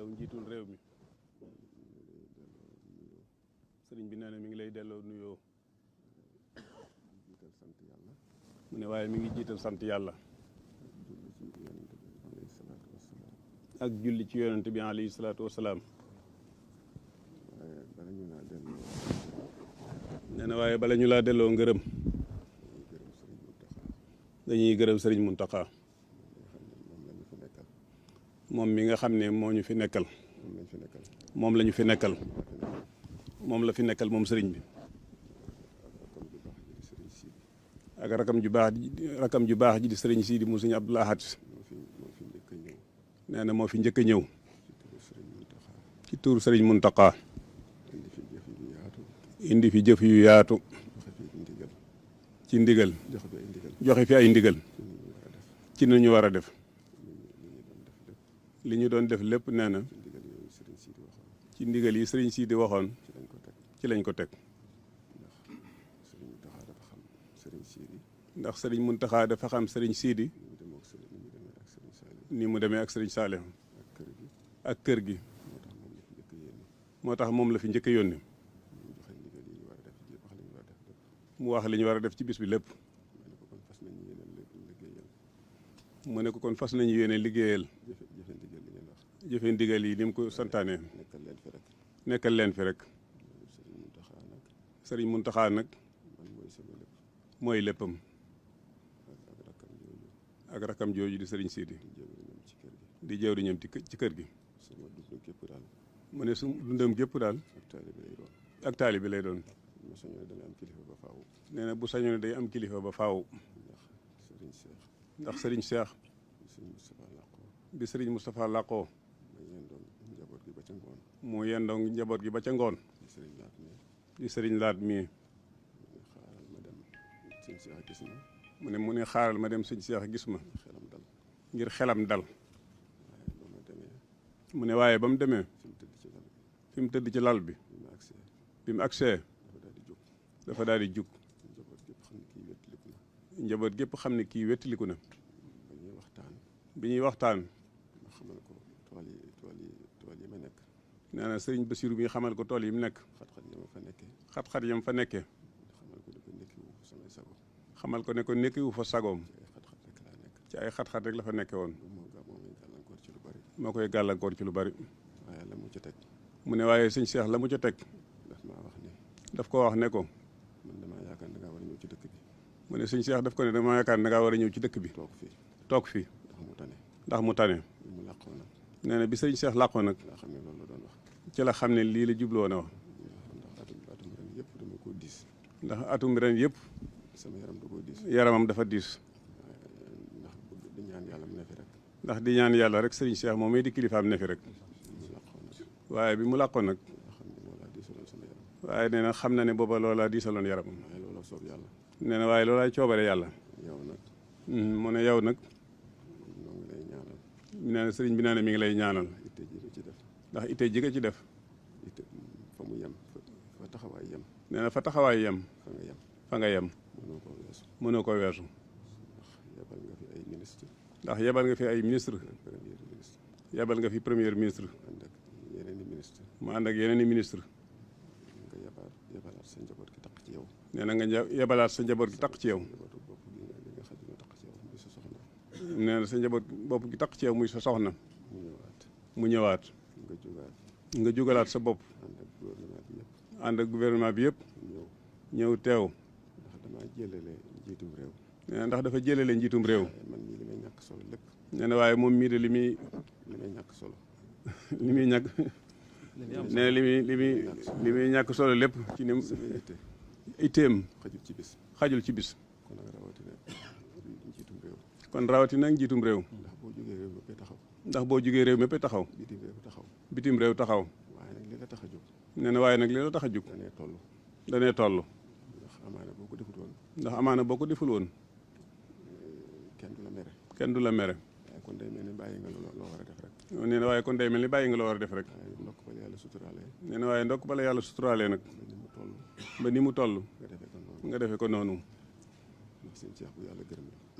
yow njiitul réew mi sëriñ bi nee na mi ngi lay delloo nuyoo mu ne waaye mi ngi jiital sant yàlla ak julli ci yonent bi alayhi salaatu wasalaam nee na waaye bala ñu laa delloo ngërëm dañuy gërëm sëriñ Muntaxa moom mi nga xam ne moo ñu fi nekkal moom la ñu fi nekkal moom la fi nekkal moom sëriñ bi ak rakam ju baax ji di sëriñ Sidi mu sëriñ Abdul Ahad nee na moo fi njëkk a ñëw ci tuur sëriñ Muntaxa indi fi jëf yu yaatu ci ndigal joxe fi ay ndigal ci nu ñu war a def li ñu doon def lépp nee na ci ndigal yi sëriñ Sidi waxoon ci lañ ko teg ndax sëriñ Muntaxa dafa xam sëriñ Sidi ni mu demee ak sëriñ Saalih ak kër gi moo tax moom la fi njëkk a yónni mu wax li ñu war a def ci bis bi lépp mu ne ko kon fas nañu yéene liggéeyal jëfe ndigal yi ni mu ko santaane nekkal leen fi rek sëriñ Muntaxa nag mooy léppam ak rakam jooju di sëriñ Sidi di jëwriñam ci kër gi mu ne su dundam gépp daal ak taalibe lay doon nee na bu sañoon day am kilifa ba faaw ndax sëriñ Cheikh bi sëriñ Moustapha làqoo mu yendoon njaboot gi ba ca ngoon di sëriñ Laat mii mu ne xaaral ma dem sëñ Cheikh gis ma ngir xelam dal mu ne waaye ba mu demee fi mu tëdd ci lal bi bi mu agsee dafa daal di jug njaboot gépp xam ne kii wettiliku na bi ñuy waxtaan nee na sëriñ Basiru bi xamal ko tool yi mu nekk xat-xat yam fa nekkee xamal ko ne ko nekkiwu fa sagoom ci ay xat-xat rek la fa nekke woon moo koy gàllankoor ci lu bari mu ne waaye sëñ Cheikh la mu ca teg daf ko wax ne ko mu ne sëñ Cheikh daf ko ne dama yaakaar da ngaa war a ñëw ci dëkk bi toog fii ndax mu tane nee na bi sëñ Cheikh làqoo nag ci la xam ne lii la jubloo na wax ndax atum ren yëpp yaramam dafa diis ndax di ñaan yàlla rek sëriñ Cheikh moom may di kilifaam ne fi rek waaye bi mu làqoo nag waaye nee na xam na ne booba loola diisaloon yaramam nee na waaye loolaay coobare yàlla mu ne yow nag nee na sëriñ bi nee na mi ngi lay ñaanal ndax itte ji nga ci def nee na fa taxawaay yem fa nga yem mënoo ko weesu ndax yebal nga fi ay ministre yebal nga fi premier ministre mu ànd ak yeneen i ministre nee na nga yebalaat sa njaboot gi taq ci yow nee na sa njaboot bopp gi taq ci yow muy sa soxna mu ñëwaat nga jugalaat sa bopp ànd ak gouvernement bi yëpp ñëw teew nee na ndax dafa jëlale njiitum réew nee na waaye moom mii de li muy ñàkk nee na li muy ñàkk solo lépp ci ni itteem xajul ci bis kon rawatina njiitum réew ndax boo jógee réew mépp taxaw bitim réew taxaw nee na waaye nag li la tax a jóg danee toll ndax amaana boo ko deful woon kenn du la mere nee na waaye kon day mel ni bàyyi nga loo war a def rek nee na waaye ndokk bala yàlla suturaalee nag ba ni mu toll nga defe ko noonu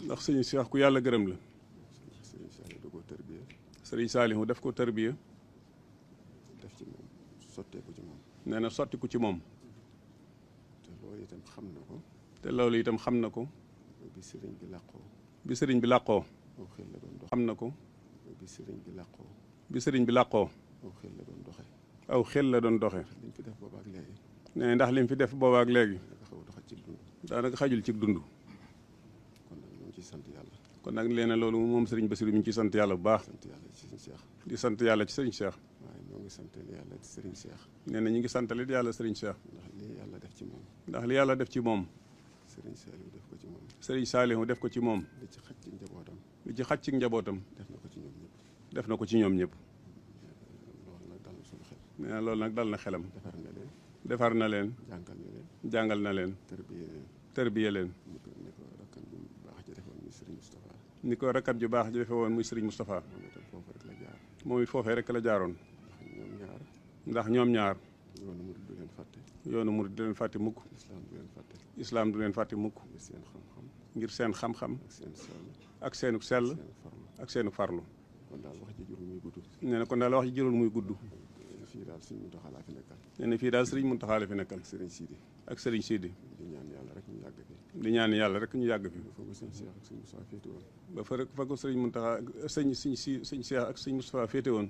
ndax sëñ Cheikh ku yàlla gërëm la sëriñ Saalihu def ko tarbiya sotteeku ci moom. nee na sottiku ci moom. te loolu itam xam na ko. te loolu itam xam na ko. bi sëriñ bi làqoo. bi sëriñ bi làqoo. aw xel la doon dox. xam na ko. bi sëriñ bi làqoo. bi sëriñ bi làqoo. aw xel la doon doxe. aw xel la doon doxe. liñ fi def boobaak léegi. nee ndax lim fi def boobaak léegi. dafa xaw a doxal ci dund. daanaka xajul ci dund. kon nag ñoo ngi ciy sant yàlla. kon nag nee na loolu moom sëriñ Bassirou mi ngi ciy sant yàlla bu baax. sant yàlla ci sëriñ Cheikh. di sant yàlla ci sëriñ Cheikh. waaye ñoo ngi santale yàlla ci sëriñ Cheikh. nee na ñu ngi santalit yàlla sëriñ Cheikh. ndax lii yàlla def ci moom. ndax li yàlla def ci moom. sëriñ Saliou def ko ci moom. sëriñ Saliou def ko ci moom. li ci xaj ci njabootam. li ci xaj ci njabootam. def na ko ci ñoom ñëpp. def na ko ci ñoom ñëpp. loolu nag dal na suñu xel. nee na loolu nag dal na xelam. defar na leen. defar na leen. jàngal na leen. jàngal na leen. tërbiye leen. tërbiye leen. ni ko rakkam bu baax ji defe woon muy sëriñ Moustapha. ni ko rakkam ju baax ji defe woon muy sëriñ Moustapha. moom itam foofu rek la jaar. moom it foofee rek la jaaroon. ñoom ñaar. ndax ñoom ñaar. yoonu murid du leen fàtte. yoonu murid du leen fàtte mukk. islam du leen fàtte. islam du leen fàtte mukk. ngir seen xam-xam. ngir seen xam-xam. ak seen sell. ak seenu sell. seen farlu. ak seenu farlu. kon daal wax ji jurul muy gudd. nee na kon daal wax ji jërul muy gudd. fii daal Sëriñ Muntaxa laa fi nekkal. nee na fii daal sëriñ Muntaxa la fi nekkal. ak Sëriñ Sidi. ak sëriñ Sidi. di ñaan yàlla rek ñu yàgg fi. di ñaan yàlla rek ñu yàgg fi. foofu sëñ Cheikh ak sëñ Moustapha féete woon. ba fa ko sëriñ Muntaxa sëñ Cheikh ak sëñ Moustapha féete woon.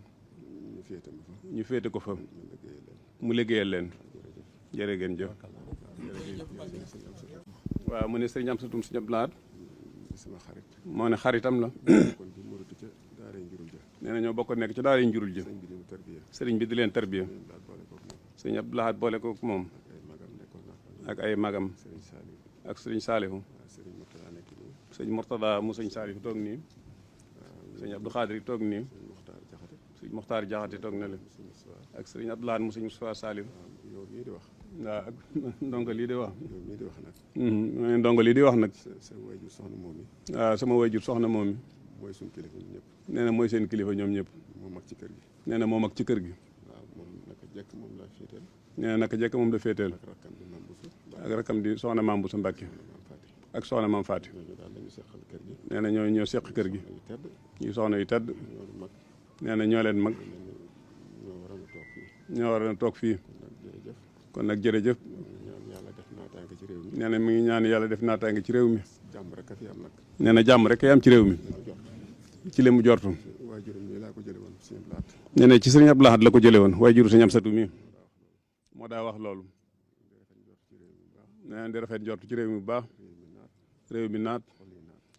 ñu féete ma fa. ñu féete ko fa. ñu liggéeyal leen. mu liggéeyal leen. jërëjëf. jërë ngeen jëf. waaw mu ne sëriñ Amsatou sëñ Abdou Lahad. sama xarit. moo ne xaritam la. kon bi mu rëdd ca daara njurul ja. nee na ñoo bokk nekk ci daara njurul ji. sëñ bi di mu tarbiya. sëriñ bi di leen tarbiya. sëñ Abdou Lahad boole koog moom. sëñ Abdou Lahad boole ko moom. ak ay magam nekkoon naa fa. ak ay magam. sëriñ Saliou. ak sëriñ Saalihu. waaw sëriñ Mourtada nekk nii. sëñ Mourtada mu sëñ Saalihu toog nii. sëñ Abdou Khadir toog nii. sëñ Muxtaar Jaxate. sëñ Mokhtar Jaxate toog na le. sëñ Moustapha. ak sëriñ Abdou Lahad mu sëñ Moustapha Saalihu. waaw yow mii di wax. waaw ak ndongo lii di wax. yow mii di wax nag. mu ne ndongo lii di wax nag. sa waajur soxna moom mi. waaw sama wayjur soxna moom mi. mooy suñu kilifa ñun ñëpp. nee na mooy seen kilifa ñoom ñëpp. moom mag ci kër gi. nee na moom ak ci kër gi. waaw moom naka jekk moom laa féeteel. nee na naka jekk moom la féeteel. ak rakkam bi Mame Bousso. ak rakkam di soxna Mame Bousso Mbacke. Mame Faty. ak soxna Mame Faty. ñooñu daal lañu seqal kër gi. nee na ñoo seq kër gi. yu tedd. ñu soxna yu tedd. ñoo mag. nee na ñoo leen mag. ñoo waroon a toog fii. ñoo war a toog fii. kon nag jërëjëf. kon nag jërëjëf. ñaan yàlla def naataange ci réew mi. nee na mi ngi ñaan yàlla def naataange ci réew mi. jàmm rek a fi am nag. nee na jàmm rek am ci réew mi. ci li mu jortu. waajuram nii laa ko jële woon sëñ Abdou Lahad. nee na ci sëriñ Abdou Lahad la ko jëlee woon waaye juru sëñ Amsatou mi moo daa wax loolu. nee na di rafet njort ci réew mi bu baax. réew mi naat.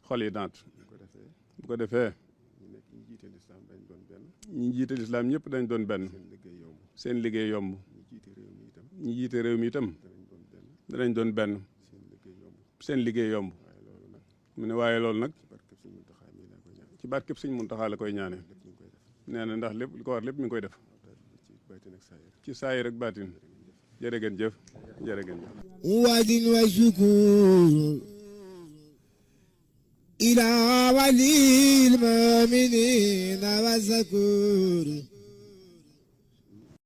xol yi naat. bu ko defee. ñi jiite lislaam dañ doon benn. ñi jiite lislaam ñëpp dañ doon benn. seen liggéey yomb. seen liggéey yomb. ñi jiite réew mi itam. ñi jiite réew mi itam. danañ doon benn. seen liggéey yomb. seen liggéey yomb. waaye loolu nag. mu ne waaye loolu nag. ci barkeb Sëñ Muntaxa mii laa koy ñaan. ci barkeb Sëñ Muntaxa la koy ñaane. lépp ñu ngi koy def. nee na ndax lépp li ko war lépp mi ngi koy def. ci baatin ak saayir. ci saayir rek baatin. jërë ngeen jëf jërë ngeen jëf. واد وشكور إلى ولي المؤمنين وزكور